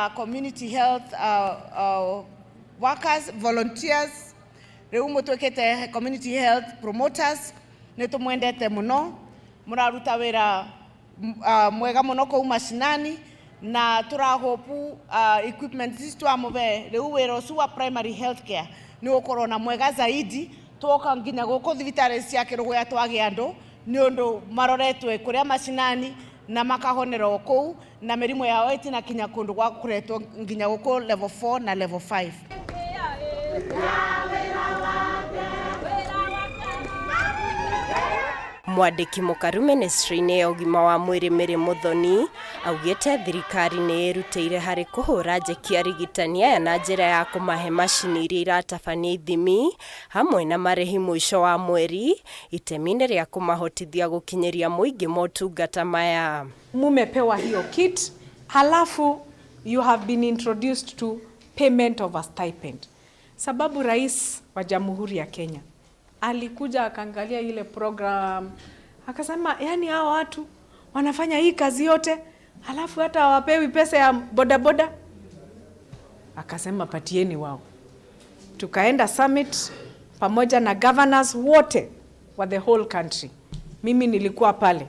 Ta community health workers, volunteers, riu mutwikite community health promoters, ni tumwendete muno, muraruta wira mwega muno kuu mashinani, na turahopu equipment ici twamuve riu wira ucio wa primary health care ni ukorwo na mwega zaidi. Twoka nginya guku thibitari cia Kiruguya twagia andu ni undu maroretwe kuria mashinani na makahonera o kuu, na mirimu yao itina kinya kundu gwa kuretwo nginya guku level 4 na level 5. Mwandĩki mũkaru ministry-inĩ ya ũgima wa mwĩrĩ Mary Muthoni augĩte thirikari nĩ ĩrutĩire harĩ kũhũra njeki arigitani aya na njĩra ya kũmahe macini iria iratabania ithimi hamwe na marĩhi mũico wa mweri itemi-inĩ rĩa kũmahotithia gũkinyĩria mũingĩ motungata maya. Mumepewa hiyo kit, halafu you have been introduced to payment of a stipend. Sababu Rais wa Jamhuri ya Kenya alikuja akaangalia ile program akasema, yani hao watu wanafanya hii kazi yote halafu hata hawapewi pesa ya bodaboda. Akasema patieni wao. Tukaenda summit pamoja na governors wote wa the whole country. Mimi nilikuwa pale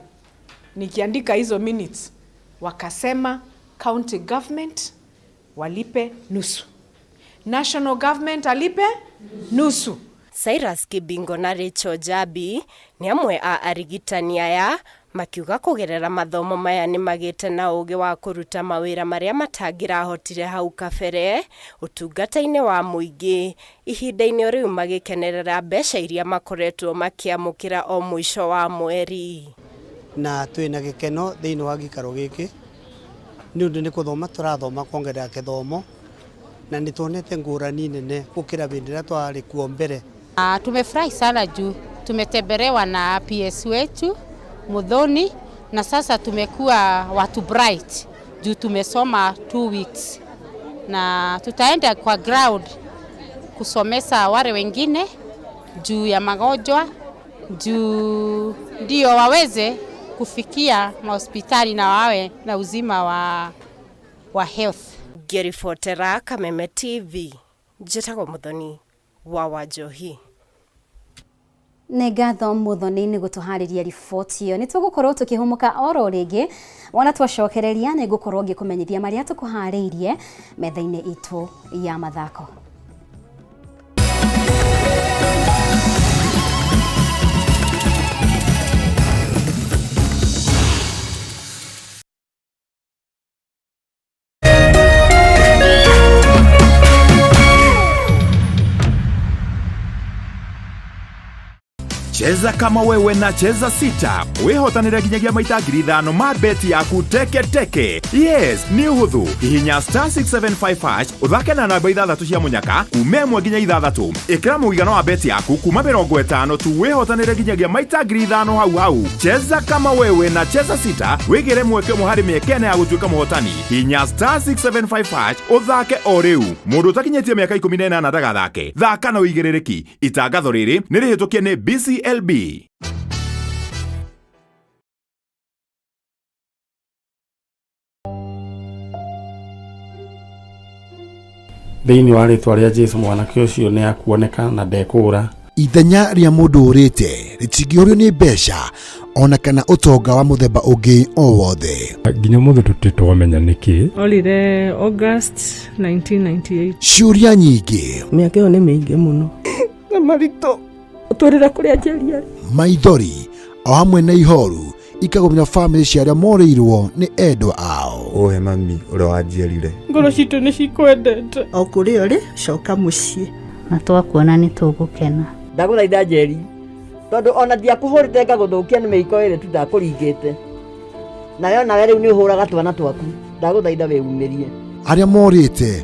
nikiandika hizo minutes. Wakasema county government walipe nusu, national government alipe nusu. Cyrus Kibingo na Rachel Jabi nĩ amwe a arigitani aya makiuga kũgerera mathomo maya nĩ magĩte na ũgĩ wa kũruta mawĩra marĩa matangĩrahotire hau kabere ũtungata-inĩ wa mũingĩ, ihinda-inĩ rĩu magĩkenerera mbeca iria makoretwo makĩamũkĩra o mũico wa mweri. Na twĩna gĩkeno thĩinĩ wa gĩikaro gĩkĩ nĩ ũndũ nĩ kũthoma tũrathoma kuongerera gĩthomo, na nĩ tuonete ngũrani nene gũkĩra hĩndĩ ĩrĩa twarĩ kuo mbere. Tumefurahi sana juu tumetembelewa na PS wetu Muthoni, na sasa tumekuwa watu bright juu tumesoma 2 weeks, na tutaenda kwa ground kusomesa wale wengine juu ya magonjwa, juu ndio waweze kufikia mahospitali na wawe na uzima wa health. Ngĩribotera Kameme TV, njĩtagwo Muthoni wa Wanjohi. Nĩ ngatho Muthoni nĩ gũtũharĩria riboti ĩyo. Nĩ tũgũkorwo tũkĩhũmũka oro rĩngĩ, wona twacokereria nĩ ngũkorwo ngĩkũmenyithia marĩa tũkũharĩirie metha-inĩ itũ ya mathako. Cheza kama wewe na Cheza Sita wihotanire nginyagia maita 5,000 ma beti yaku teke teke. Yes, nĩ ũhũthũ. Hihinya star 675 hash ũthake na namba 6 cia mũnyaka kuma 1 nginya 6. Ĩkĩra mũigana wa beti yaku kuma 50 tu wihotanire nginyagia maita 5,000 hau hau. Cheza kama wewe na Cheza Sita wĩgĩre mweke ũmwe harĩ mĩeke ĩna ya gũtuĩka mũhotani. Hihinya star 675 hash ũthake o rĩu. Mũndũ ũtakinyĩtie mĩaka 18 ndagathake. Thaka na ũigĩrĩrĩki. Itangatho rĩrĩ nĩ rĩhĩtũkie nĩ BCLB. Thĩinĩ wa rĩtwa rĩa Jesu mwanake ũcio nĩ akuoneka na ndekũra. Ithenya rĩa mũndũ ũrĩte rĩtingĩũrio nĩ mbeca ona kana ũtonga wa mũthemba ũngĩ o wothe. Nginya mũthĩ tũtirĩ twamenya nĩkĩ. Orire August 1998. Ciũria nyingĩ. Mĩaka ĩyo nĩ mĩingĩ mũno. Na maritũ ũtwĩrĩra kũrĩa Njeri arĩ. Maithori o hamwe na ihoru ikagũmĩra bamĩrĩ cia arĩa morĩirwo nĩ endwa ao. Ũhe mami ũrĩa wanjiarire. Ngoro citũ nĩ cikwendete. O kũrĩa ũrĩ coka mũciĩ. Na twakuona nĩ tũgũkena. Ndagũthaitha Njeri, tondũ ona ndiakũhũrĩte ngagũthũkia nĩ mĩiko ĩrĩ tu ndakũringĩte. Nayo nawe rĩu nĩ ũhũraga twana twaku. Ndagũthaitha wĩumĩrie. Arĩa morĩte